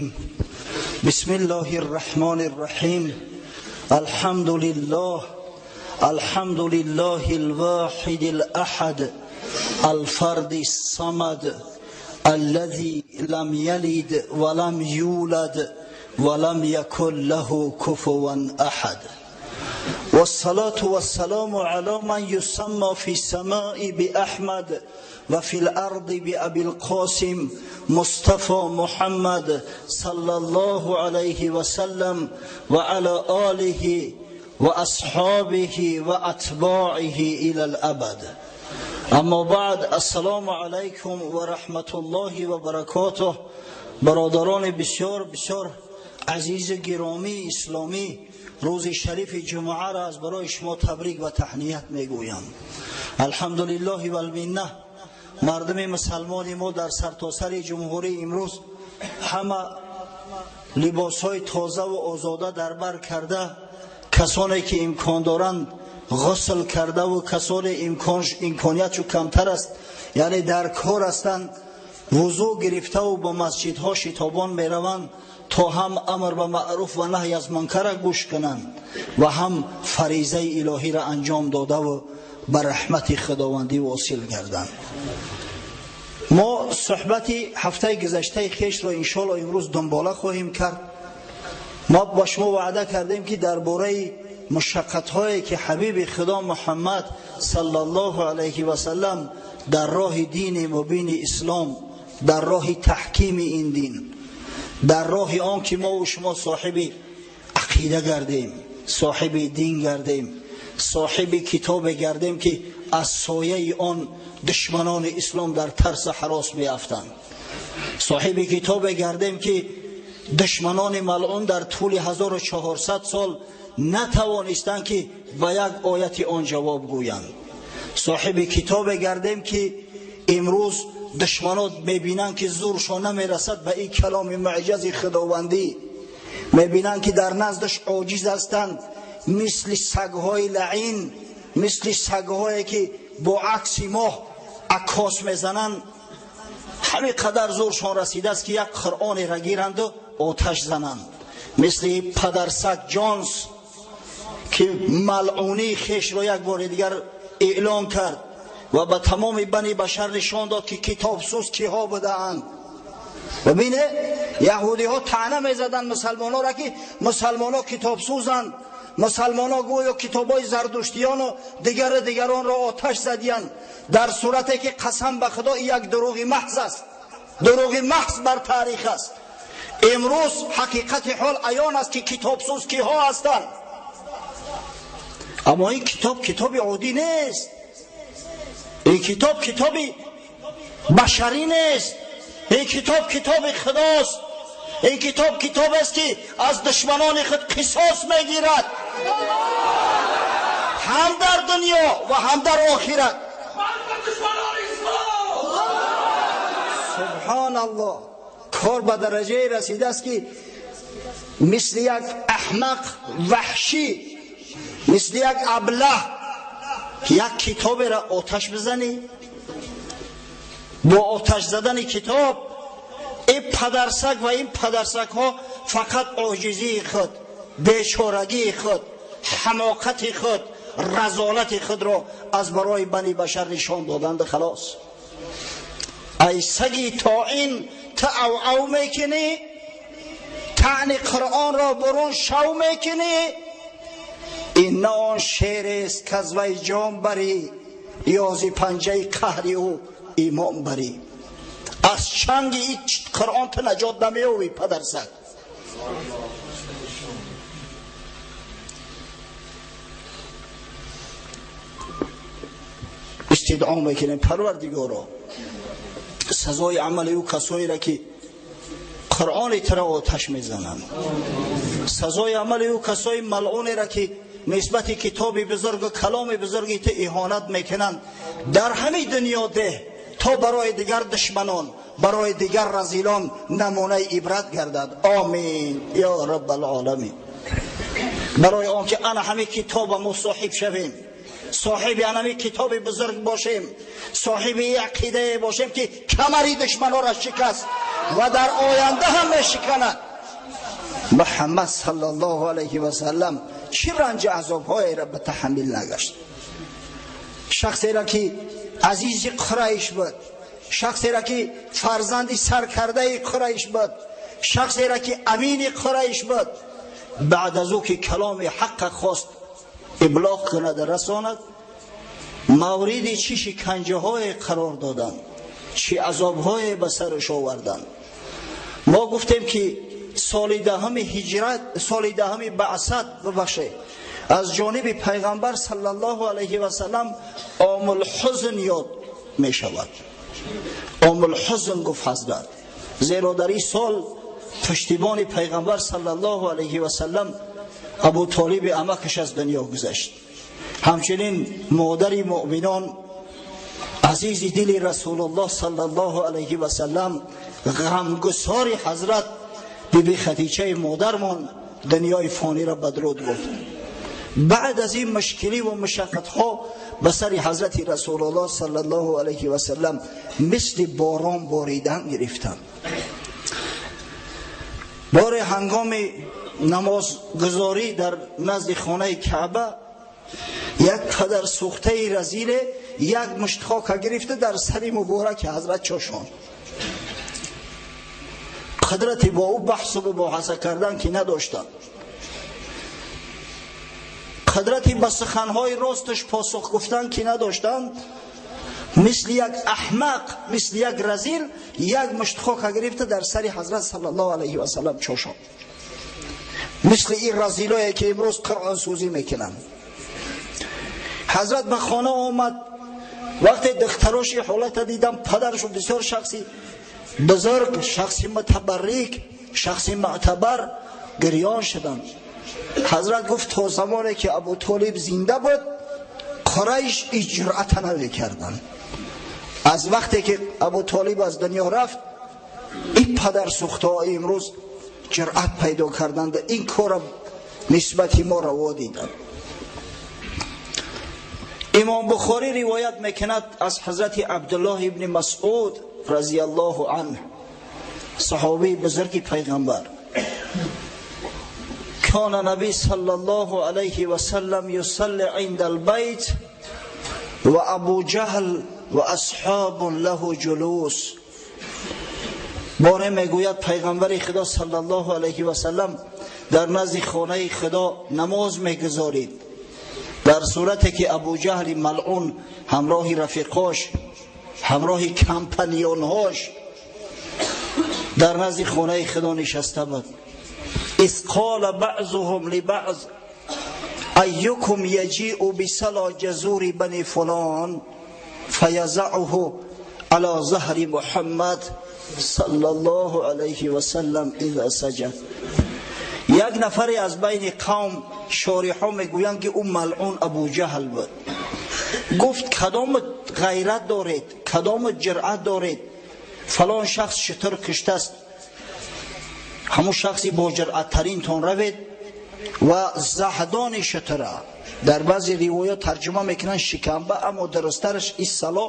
بسم الله الرحمن الرحيم. الحمد لله، الحمد لله الواحد الأحد الفرد الصمد الذي لم يلد ولم يولد ولم يكن له كفوا أحد. والصلاة والسلام على من يسمى في السماء بأحمد وفي الأرض بأبي القاسم مصطفى محمد صلى الله عليه وسلم وعلى آله وأصحابه وأتباعه إلى الأبد. أما بعد، السلام عليكم ورحمة الله وبركاته. برادران بسیار بسیار عزیز گرامی اسلامی، روز شریف جمعه را از برای شما تبریک و تهنیت میگویم. الحمدلله و المنه، مردم مسلمان ما در سرتاسر جمهوری امروز همه لباس های تازه و آزاده در بر کرده، کسانی که امکان دارند غسل کرده و کسانی امکانیتشو کمتر است، یعنی در کار هستند، وضو گرفته و به مسجدها شتابان میروند تا هم امر به معروف و نهی از منکر گوش کنند و هم فریضه الهی را انجام داده و به رحمت خداوندی واصل گردند. ما صحبت هفته گذشته خیش را انشالله امروز دنباله خواهیم کرد. ما با شما وعده کردیم که درباره مشقت هایی که حبیب خدا محمد صلی الله علیه و سلم در راه دین مبین اسلام، در راه تحکیم این دین، در راه آن که ما و شما صاحب عقیده گردیم، صاحب دین گردیم، صاحب کتاب گردیم که از سایه آن دشمنان اسلام در ترس هراس میافتند، صاحب کتاب گردیم که دشمنان ملعون در طول 1400 سال نتوانستند که به یک آیت آن جواب گویند، صاحب کتاب گردیم که امروز دشمنان میبینند که زورشان نمیرسد به این کلام معجز خداوندی، میبینند که در نزدش عاجز هستند، مثل سگهای لعین، مثل سگهایی که با عکس ماه عکاس میزنند، همین قدر زورشان رسیده است که یک قرآن را گیرند و آتش زنند، مثل پدرسگ جانس که ملعونی خیش را یک بار دیگر اعلان کرد و به تمام بنی بشر نشان داد که کتاب سوز کیها بودند. و بینه یهودی ها طعنه میزدند مسلمان ها را که مسلمان ها کتاب سوزند، مسلمان ها گویا کتاب های زردشتیان و دیگر دیگران را آتش زدیند، در صورتی که قسم به خدا یک دروغ محض است، دروغ محض بر تاریخ است. امروز حقیقت حال عیان است که کتاب سوز کیها هستند. اما این کتاب کتاب عادی نیست، این کتاب کتاب بشری نیست، این کتاب کتاب خداست، این کتاب کتاب است که از دشمنان خود قصاص میگیرد، هم در دنیا و هم در آخرت. سبحان الله، کار به درجه رسیده است که مثل یک احمق وحشی، مثل یک ابله، یک کتاب را آتش بزنی، با آتش زدن کتاب این پدرسگ و این پدرسگ ها فقط عاجزی خود، بیچارگی خود، حماقت خود، رذالت خود را از برای بنی بشر نشان دادند. خلاص. ای سگی تا این تا او او میکنی، طعن قرآن را برون شو میکنی، این نه آن شعر است که از وی جام بری، یا ز پنجه قهر او ایمان بری. از چنگ این قرآن تو نجات نمی‌یابی پدرسگ. استدعا میکنیم پروردگارا سزای عمل او کسایی را که قرآن ترا آتش میزنند، سزای عمل او کسای ملعونی را که نسبت کتاب بزرگ و کلام بزرگی ته اهانت میکنند در همه دنیا ده، تا برای دیگر دشمنان، برای دیگر رذیلان نمونه عبرت گردد. آمین یا رب العالمین. برای آنکه انا همه کتاب ما صاحب شویم، соҳиби анами китоби бузург бошем, соҳиби ақидае бошем, ки камари душманонро шикаст ва дар оянда ҳам мешиканад. Муҳаммад саллаллоҳу алайҳи васаллам чӣ ранҷи азобҳоеро ба таҳаммул нагашт. Шахсеро ки азизи Қурайш буд, шахсеро ки фарзанди саркардаи Қурайш буд, шахсеро ки амини Қурайш буд, баъд аз ӯ ки каломи ҳаққа хост иблоғ кунад, расонад, мавриди чӣ шиканҷаҳое қарор доданд, чӣ азобҳое ба сараш оварданд. Мо гуфтем ки соли даҳуми ҳиҷрат, соли даҳуми баъсат, бубахшед, аз ҷониби пайғамбар саллаллоҳу алайҳи васаллам омулҳузн ёд мешавад. Омулҳузн гуфт ҳазрат, зеро дар ин сол пуштибони пайғамбар саллаллоҳу алайҳи васаллам Абу Толиби амакаш аз дунё гузашт. Ҳамчунин модари муъминон, азизи дили Расулуллоҳ саллаллоҳу алайҳи васаллам, ғамгусори ҳазрат биби Хадичаи модармон дунёи фониро бадруд гуфт. Баъд аз ин мушкилӣ ва мушаққатҳо ба сари ҳазрати Расулуллоҳ саллаллоҳу алайҳи васаллам мисли борон боридан гирифтанд. Боре ҳангоми намозгузорӣ дар назди хонаи Каъба як қадар сӯхтаи разиле як мушт хока гирифта дар сари мубораки ҳазрат чошонд. Қудрати бо ӯ баҳсу мубоҳаса кардан ки надоштанд, қудрати ба суханҳои росташ посух гуфтан ки надоштанд, мисли як аҳмақ, мисли як разил як мушт хока гирифта дар сари ҳазрат саллаллоҳу алайҳи васаллам чошонд. Мисли ин разилое ки имрӯз қуръонсӯзӣ мекунанд. Ҳазрат ба хона омад. Вақте духтароши ҳолата дидам, падарашо бисёр шахси бузург, шахси мутабаррик, шахси мӯътабар, гирён шуданд. Ҳазрат гуфт то замоне ки Абу Толиб зинда буд, Қурайш ин ҷуръата намекарданд. Аз вақте ки Абу Толиб аз дунё рафт, ин падарсӯхтаҳо имрӯз ҷуръат пайдо карданд, ин корро нисбати мо раво диданд. Имом Бухорӣ ривоят мекунад аз ҳазрати Абдуллоҳ ибни Масъуд разияллоҳу анҳ, саҳобии бузурги пайғамбар: кана наби саллаллоҳу алайҳи васаллам юсалли инда албайт ва Абу Ҷаҳл ва асҳобун лаҳу ҷулус. Боре мегӯяд пайғамбари Худо саллаллоҳу алайҳи васаллам дар назди хонаи Худо намоз мегузорид, дар сурате ки Абу Ҷаҳли малъун ҳамроҳи рафиқош, ҳамроҳи компаньонҳош дар назди хонаи Худо нишаста буд. Из қола баъзуҳум либаъз айюкум яҷиу бисала ҷазури бани фулон фаязаъуҳу ала заҳри Муҳаммад саллаллоҳу алайҳи васаллам иза саҷад. Як нафаре аз байни қавм, шориҳо мегӯянд ки ӯ малъун Абу Ҷаҳл буд, гуфт кадом ғайрат доред, кадом ҷуръат доред, фалон шахс шутур киштааст, ҳамун шахси бо ҷуръаттаринтон равед ва заҳдони шутура, дар баъзе ривоят тарҷума мекунанд шикамба, аммо дурусттараш иссало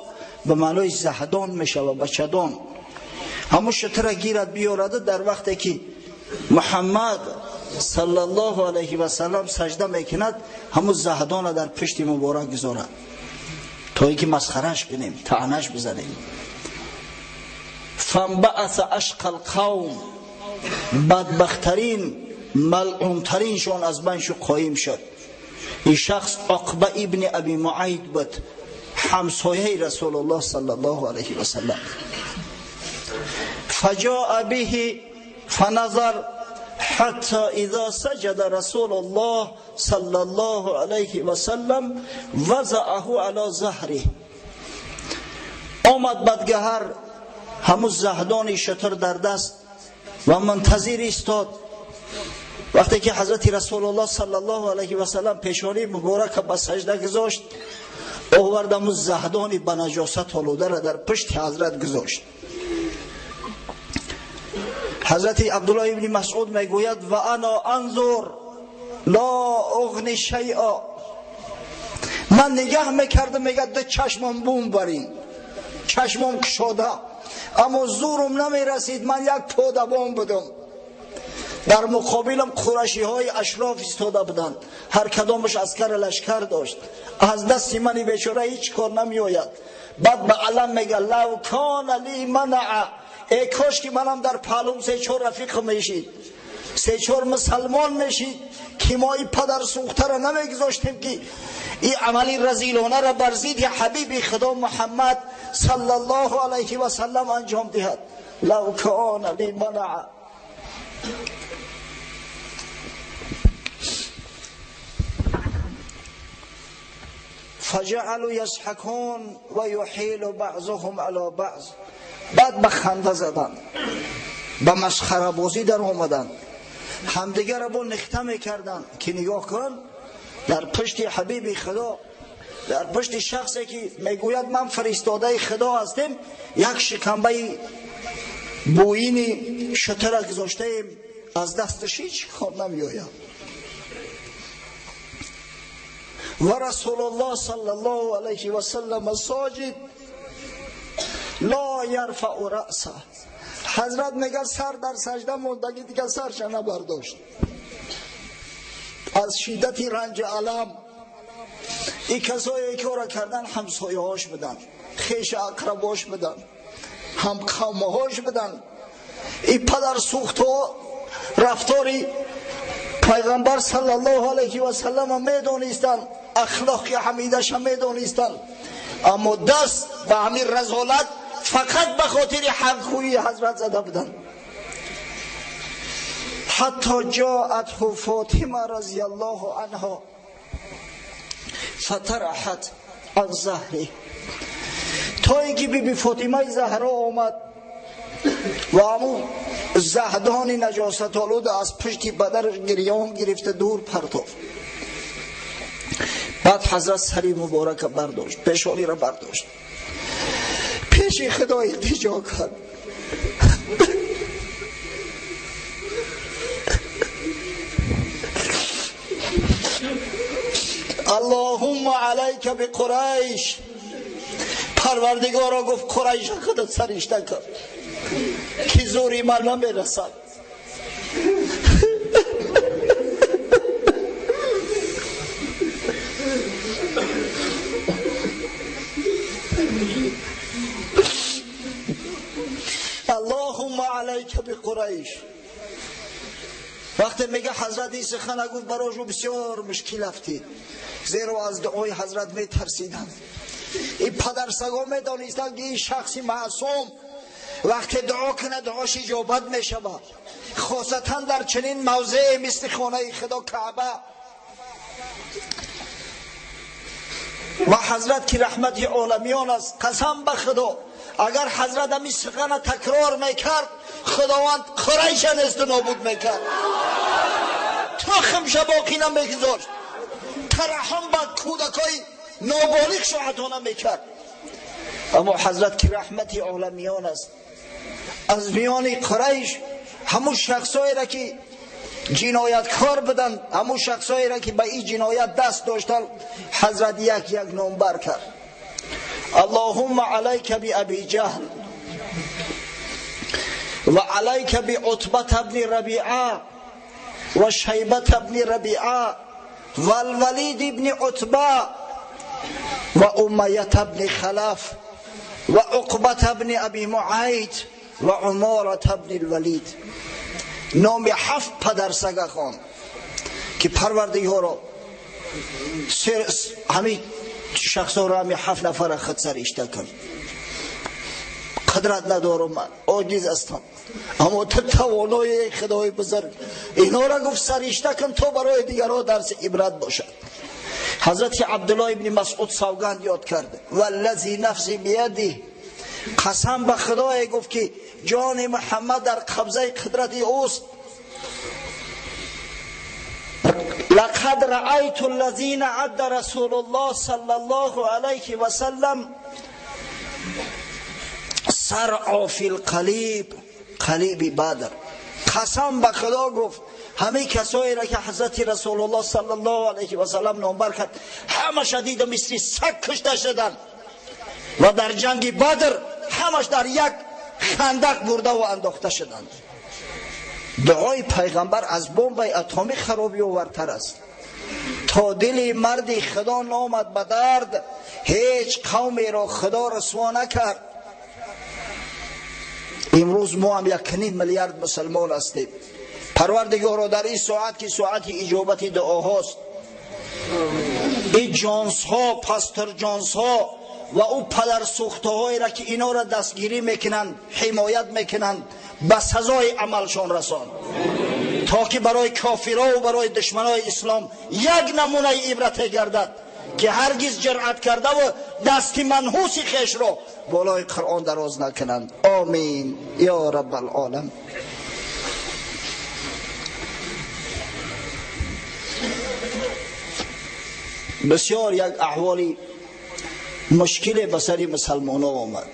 ба маънои заҳдон мешавад, бачадон, ҳамун шутура гирад биёрада, дар вақте ки Муҳаммад саллаллоҳу алайҳи васаллам сажда мекунад, ҳамун заҳдона дар пушти муборак гузорад, то ин ки масхараш кунем, таънаш бизанем. Фанбааса ашқа лқавм, бадбахттарин, малъунтариншон аз байншу қоим шуд. Ин шахс Уқба ибни Аби Муайд буд, ҳамсояи Расулуллоҳ саллаллоҳу алайҳи васаллам. Фаҷоа биҳи фаназар ҳатто изо саҷада Расулуллоҳ саллаллоҳу алайҳи васаллам вазаъаҳу ало заҳриҳ. Омад бадгаҳар, ҳамун заҳдони шутур дар даст ва мунтазир истод. Вақте ки ҳазрати Расулуллоҳ саллаллоҳу алайҳи васаллам пешонии муборака ба сажда гузошт, овард ҳамун заҳдони ба наҷосат олударо дар пушти ҳазрат гузошт. Ҳазрати Абдуллоҳ ибни Масъуд мегӯяд: ва ана анзур ло уғни шайъа. Ман нигаҳ мекардам, мегӯяд, ду чашмам бум барин, чашмам кушода, аммо зӯрум намерасид. Ман як подабон будам. Дар муқобилам қурашиҳои ашроф истода буданд, ҳар кадомаш аскар лашкар дошт. Аз дасти мани бечора ҳеҷ кор намеояд. Баъд ба алам мега: лав кана ли манаа, эй кош ки манам дар паҳлум се-чор рафиқ мешид, се-чор мусалмон мешид, ки мо ин падарсӯхтара намегузоштем, ки ин амали разилонаро бар зидди ҳабиби худо Муҳаммад саллаллоҳу алайҳи васаллам анҷом диҳад. Лав кана ли манаа. فجعلوا يضحكون ويحيل بعضهم على بعض. بعد به خنده زدن، به مسخره بازی در آمدن، همدیگر را با نخته میکردن که نگاه کن، در پشت حبیب خدا، در پشت شخصی که میگوید من فرستاده خدا هستم، یک شکمبه بوین شتر گذاشته ایم، از دستش هیچ کار نمیآید. و رسول الله صلی الله علیه و سلم ساجد لا یرفع رأسه. حضرت میگه سر در سجده موندگی دیگه سرش نبرداشت از شدت رنج الم. این کسایی که را کردن همسایه هاش بدن، خیش اقرباش بدن، هم قومه هاش بدن. این پدر سوخت ها رفتاری پیغمبر صلی الله علیه و سلم میدونستند، اخلاق حمیدش میدونستند، اما دست به همین رذالت فقط به خاطر حقگویی حضرت زده بودند. حتی جاءته فاطمه رضی الله عنها فطرحت عن ظهره، تا اینکه بی بی فاطمه زهرا آمد و همون زهدان نجاست آلود از پشت بدرش گریان گرفته دور پرتافت. بعد حضرت سری مبارک برداشت، پیشانی را برداشت، پیش خدا التجا کرد. اللهم علیک بقریش. پروردگارا گفت قریش خودت سرشته کن که زوری من نمیرسد. اللهم علیک بقریش. وقتی میگه حضرت این سخن گفت برایش بسیار مشکل افتید، زیرا از دعای حضرت میترسیدند. این پدرسگا میدانستند که این شخص معصوم وقتی دعا کنه دعاش اجابت میشود، خاصتا در چنین موضع مثل خانه خدا کعبه. و حضرت که رحمت عالمیان است، قسم به خدا اگر حضرت همین سخن تکرار میکرد خداوند قریش نیست نابود میکرد، تخمش باقی نمیگذاشت، ترحم به کودکای نابالغ شو نمیکرد. اما حضرت که رحمت عالمیان است، از میان قریش همون شخصایی را که جنایتکار بودند، همون شخصایی را که به این جنایت دست داشتند، حضرت یک یک نامبر کرد. اللهم علیک بأبی جهل و علیک بعتبة بن ربیعه و شیبة بن ربیعه و الولید بن عتبة و امیة بن خلف و عقبة بن ابی معیط و عمارة بن الولید. نام هفت پدرسگ خواند که پروردگارا همین شخصا را همین هفت نفر خود سرشته کن. قدرت ندارم، من عاجز هستم، اما تو توانای خدای بزرگ، اینا را گفت سرشته کن تا برای دیگرها درس عبرت باشد. حضرت عبدالله ابن مسعود سوگند یاد کرد، والذی نفسی بیده، قسم به خدای گفت که جان محمد در قبضه قدرت اوست. لقد رأيت الذين عد رسول الله صلى الله عليه وسلم سرع في القلیب، قلیب بدر. قسم به خدا گفت همه کسایی را که حضرت رسول الله صلی الله علیه و سلم نامبر کرد همش دیدم مثل سگ کشته شدند و در جنگ بدر همش در یک خندق برده و انداخته شدند. دعای پیغمبر از بمب اتمی خرابی آورتر است. تا دل مرد خدا نامد به درد، هیچ قومی را خدا رسوا نکرد. امروز ما هم 1.5 میلیارد مسلمان هستیم. پروردگارا در این ساعت که ساعت اجابت دعاهاست، این جانس ها، پاستر جانس ها و او پدر سوخته هایی را که اینا را دستگیری میکنند، حمایت میکنند، به سزای عملشان رسان، تا که برای کافرها و برای دشمنای اسلام یک نمونه عبرت گردد که هرگز جرأت کرده و دست منحوس خویش را بالای قرآن دراز نکنند. آمین یا رب العالم. بسیار یک احوالی مشکل به سر مسلمان ها آمد.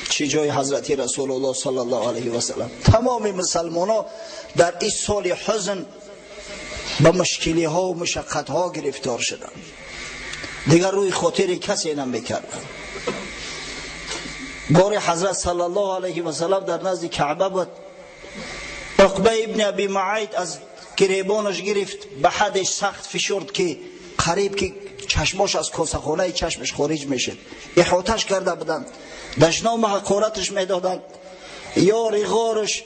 چه جای حضرت رسول الله صلی الله علیه و سلم، تمام مسلمان ها در این سال حزن به مشکلی ها و مشقت ها گرفتار شدند. دیگر روی خاطر کسی نمیکردند. بار حضرت صلی الله علیه و سلم در نزد کعبه بود. عقبه ابن ابی معیط از گریبانش گرفت، به حدش سخت فشرد که قریب که چشماش از کاسه‌خانه چشمش خارج میشد. احاطش کرده بودند، دشنام حقارتش میدادند. یار غارش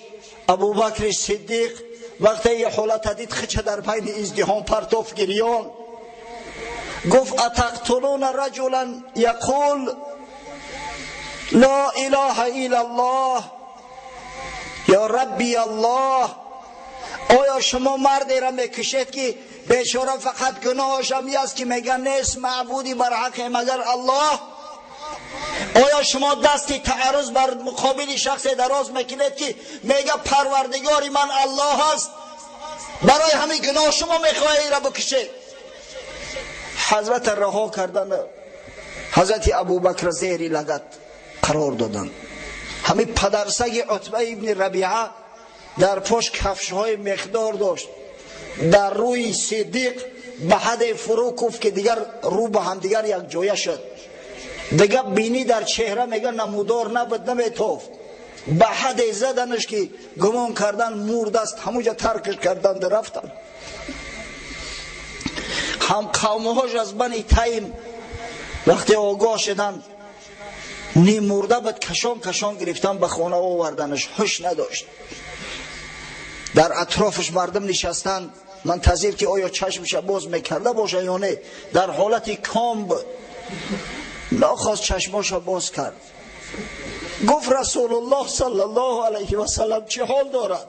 ابوبکر صدیق وقتی یه حالت دید خچه در بین ازدحام پرتوف گریان، گفت اتقتلون رجلا یقول لا اله الا الله یا ربی الله. آیا شما مردی را میکشید که بیچاره فقط گناهش هم است که میگن نیست معبودی بر حق مگر الله؟ آیا شما دست تعرض بر مقابل شخص دراز میکنید که میگه پروردگار من الله است؟ برای همین گناه شما میخواهید را بکشید؟ حضرت رها کردن، حضرت ابوبکر زیر لگد قرار دادن. همین پدرسگ عتبه ابن ربیعه در پشت کفش های مقدار داشت، در روی صدیق به حد فرو کوفت که دیگر رو به هم دیگر یک جایه شد. دیگر بینی در چهره میگه نمودار نبود، نمیتوفت. به حد زدنش که گمان کردن مرد است، همونجا ترکش کردند رفتن. هم قومهاش از بنی تیم وقتی آگاه شدند نیم مرده بود، کشان کشان گرفتن به خانه آوردنش، هوش نداشت. در اطرافش مردم نشستند منتظر که آیا چشمش باز میکرده باشه یا نه. در حالت کام بود، ناخواست چشماش باز کرد. گفت رسول الله صلی الله علیه و سلم چه حال دارد؟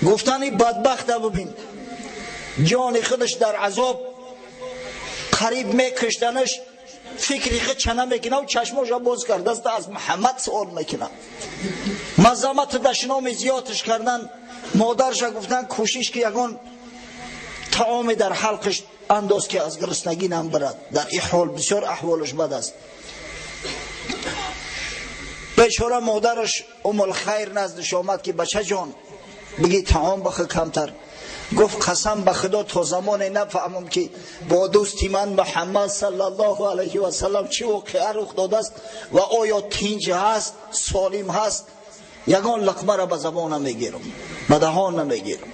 گفتن این بدبخت ببین، جان خودش در عذاب قریب میکشتنش، فکری خود چنه میکنه و چشماش باز کرده است، از محمد سوال میکنه. مزامت دشنام زیادش کردن. مادرش گفتن کوشش که یگان طعام در حلقش انداز که از گرسنگی نبرد. در این حال بسیار احوالش بد است. بیچاره مادرش ام الخیر نزدش آمد که بچه جان بگی طعام بخور کمتر. گفت قسم به خدا تا زمان نفهمم که با دوستی من محمد صلی الله علیه و سلم چه واقعه رخ داده است و آیا تینج هست، سالم هست، یگان لقمه را به زبان نمیگیرم، به دهان نمیگیرم.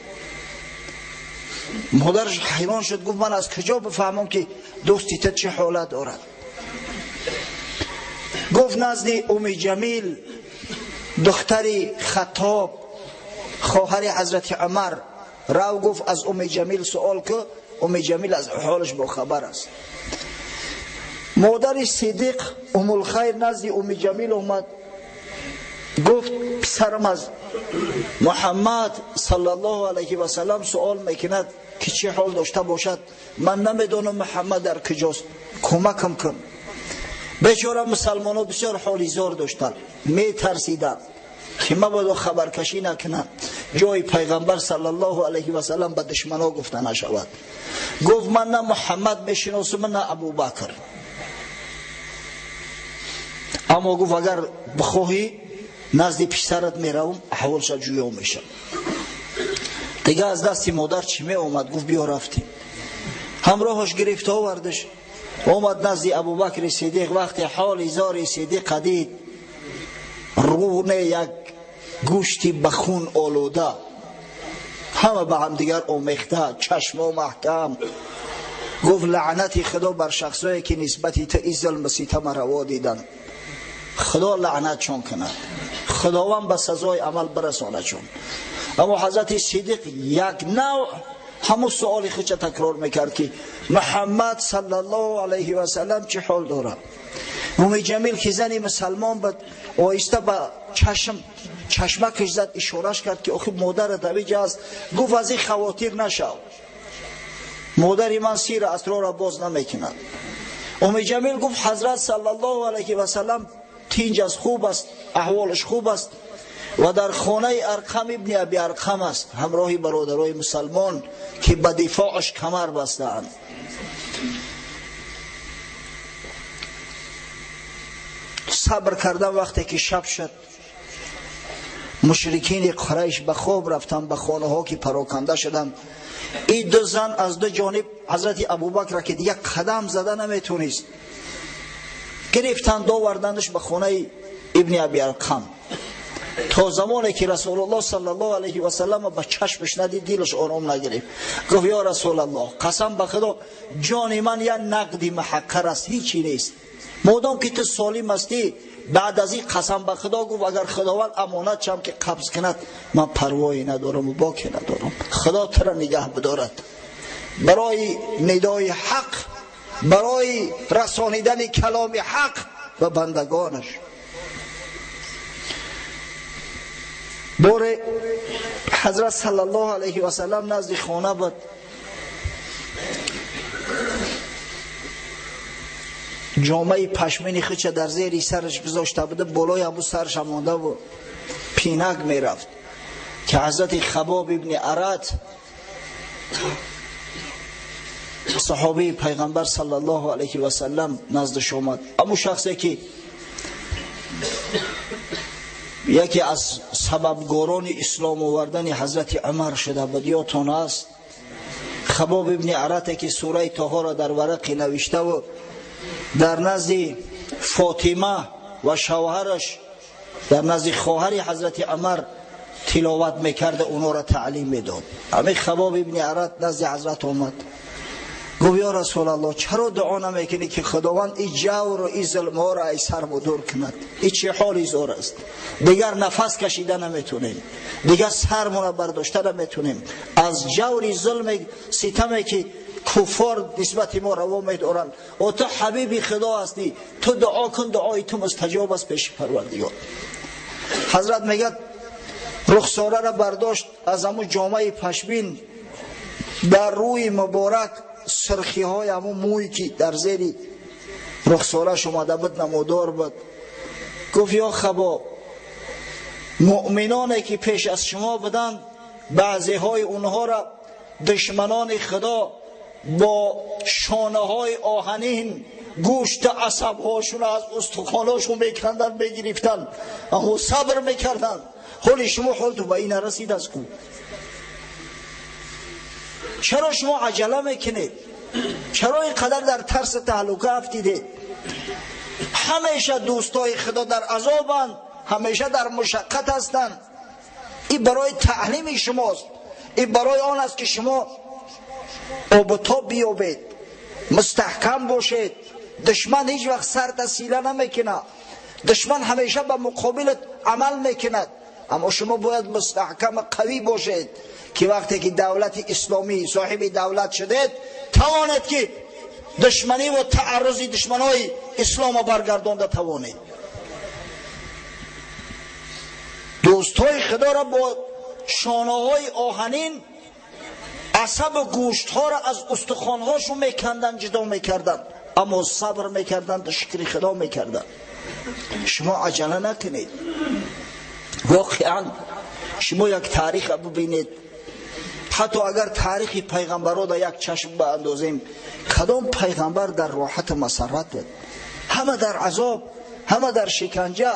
مادرش حیران شد، گفت من از کجا بفهمم که دوستی تو چه حالت دارد؟ گفت نزد ام جمیل دختر خطاب خواهر حضرت عمر رو. گفت از ام جمیل سوال که ام جمیل از حالش با خبر است. مادر صدیق ام الخیر نزد ام جمیل اومد، گفت پسرم از محمد صلی الله علیه و سلم سوال میکند که چه حال داشته باشد، من نمیدانم محمد در کجاست، کمکم کن. بیچاره مسلمان ها بسیار حالی زار داشتند، میترسیدند که مبادا خبرکشی نکنند، جای پیغمبر صلی الله علیه و سلم به دشمنا گفته نشود. گفت من نه محمد میشناسم نه ابوبکر. Аммо гуфт агар бихоҳӣ назди писарат меравам, аҳволша ҷӯё мешам. Дига аз дасти модар чӣ меомад? Гуфт биё рафтем. Ҳамроҳаш гирифт овардаш. Омад назди Абубакри Сиддиқ. Вақте ҳоли зори Сиддиқа дид, руне як гӯшти ба хун олуда, ҳама ба ҳамдигар омехта, чашмо маҳкам. Гуфт лаънати Худо бар шахсое ки нисбати ту ин зулму ситама раво диданд. Худо лаънатшон кунад, Худованд ба сазои амал бирасонадшон. Аммо ҳазрати Сиддиқ як навъ ҳамун суоли худша такрор мекард ки Муҳаммад саллаллоҳу алайҳи васаллам чӣ ҳол дорад. Уми Ҷамил ки зани мусалмон буд, оҳиста ба чашм чашмакаш зад, ишораш кард ки охи модарат авиҷа аст. Гуфт аз ин хавотир нашав, модари ман сир асрорро боз намекунад. Уми Ҷамил гуфт ҳазрат саллаллоҳу алайҳи васаллам тинҷ аст, хуб аст, аҳволаш хуб аст ва дар хонаи Арқам ибни Аби Арқам аст, ҳамроҳи бародарои мусалмон ки ба дифоъаш камар бастаанд. Сабр кардан вақте ки шаб шуд, мушрикини Қурайш ба хоб рафтанд, ба хонаҳо ки пароканда шуданд. Ин ду зан аз ду ҷониб ҳазрати Абубакра ки дигар қадам зада наметонист, гирифтанд, овардандаш ба хонаи ибни Аби Арқам. То замоне ки Расулуллоҳ саллаллоҳу алайҳи васаллам ба чашмаш надид, дилаш ором нагирифт. Гуфт ё Расулаллоҳ, қасам ба Худо, ҷони ман як нақди маҳаққар аст, ҳичи нест. Модом ки ту солим ҳастӣ, баъд аз ин қасам ба Худо гуфт агар Худованд амонат шам ки қабз кунад, ман парвое надорам ва боке надорам. Худо тура нигаҳ бидорад. Барои нидои ҳақ, барои расонидани каломи ҳақ ба бандагонаш. Боре ҳазрат саллаллоҳу алайҳи васаллам назди хона буд. Ҷомаи пашмини худша дар зери сараш гузошта буда, болои ҳамун сараш монда буд, пинак мерафт ки ҳазрати Хабоб ибни Арат, саҳобии пайғамбар саллаллоҳу алайҳи васаллам, наздаш омад. Ҳамун шахсе ки яке аз сабабгорони ислом овардани ҳазрати Умар шуда буд, ёдтон аст? Хабоб ибни Арате ки сураи Тоҳоро дар варақе навиштаву дар назди Фотима ва шавҳараш, дар назди хоҳари ҳазрати Умар тиловат мекарда, онҳоро таълим медод. Ҳамин Хабоб ибни Арат назди ҳазрат омад. Гуфт ё Расулаллоҳ, чаро дуо намекунӣ ки Худованд ин ҷавру ин зулмҳоро аз сармо дур кунад? Ин чӣ ҳоли зор аст? Дигар нафас кашида наметонем, дигар сармонро бардошта наметонем аз ҷаври зулми ситаме ки куффор нисбати мо раво медоранд. О ту ҳабиби Худо ҳастӣ, ту дуо кун, дуои ту мустаҷоб аст пеши Парвардигор. Ҳазрат мегӯяд рухсораро бардошт аз ҳамун ҷомаи пашмин, дар рӯи муборак сирхиҳои ҳамун мӯй ки дар зери рухсораш омада буд намудор буд. Гуфт ё Хабоб, муъминоне ки пеш аз шумо буданд, баъзеҳои онҳоро душманони Худо бо шонаҳои оҳанин гӯшти асабҳошон аз устухонҳошон меканданд, мегирифтанд, аммо сабр мекарданд. Ҳоли шумо ҳолту ба ин нарасид аз ку. Чаро шумо аҷала мекунед? Чаро ин қадар дар тарси таҳлука афтидед? Ҳамеша дӯстои Худо дар азобанд, ҳамеша дар мушаққат ҳастанд. Ин барои таълими шумост, ин барои он аст ки шумо обутоб биёбед, мустаҳкам бошед. Душман ҳеҷ вақт сарта сила намекунад, душман ҳамеша ба муқобилат амал мекунад, аммо шумо бояд мустаҳкам қавӣ бошед ки вақте ки давлати исломӣ соҳиби давлат шудед, тавонед ки душманӣ ва тааррузи душманои исломо баргардонда тавонед. Дӯстҳои Худоро бо шонаҳои оҳанин асабу гӯштҳоро аз устухонҳошон меканданд, ҷудо мекарданд, аммо сабр мекарданд, шукри Худо мекарданд. Шумо аҷала накунед. Воқеан шумо як тариха бибинед, ҳатто агар таърихи пайғамбарро дар як чашм баандозем, кадом пайғамбар дар роҳату масаррат буд? Ҳама дар азоб, ҳама дар шиканҷа,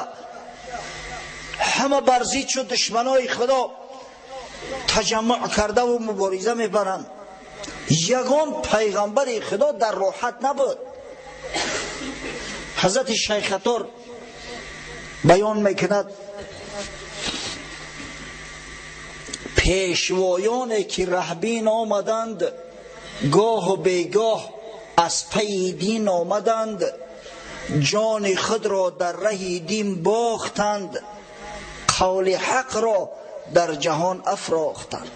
ҳама бар зид шуд душманои Худо таҷаммуъ кардаву мубориза мебаранд. Ягон пайғамбари Худо дар роҳат набуд. Ҳазрати Шайхатор баён мекунад: пешвоёне ки раҳбин омаданд, гоҳу бегоҳ аз пайи дин омаданд, ҷони худро дар раҳи дин бохтанд, қавли ҳақро дар ҷаҳон афрохтанд.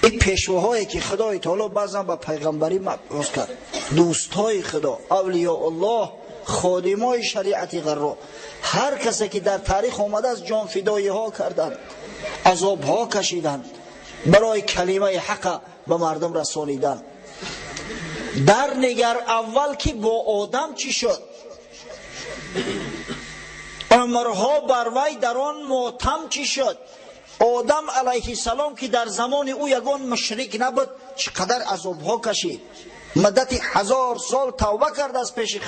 Ин пешвоҳое ки Худои таоло баъзан ба пайғамбарӣ мабъус кард, дӯстҳои Худо, авлиёуллоҳ, ходимои шариати ғарро, ҳар касе ки дар таърих омадааст, ҷонфидоиҳо карданд, азобҳо кашиданд, барои калимаи ҳақа ба мардум расониданд. Дар нигар аввал ки бо одам чӣ шуд, умрҳо бар вай дар он мотам чӣ шуд. Одам алайҳиссалом ки дар замони ӯ ягон мушрик набуд, чӣ қадар азобҳо кашид, муддати 1000 сол тавба кард аз пеши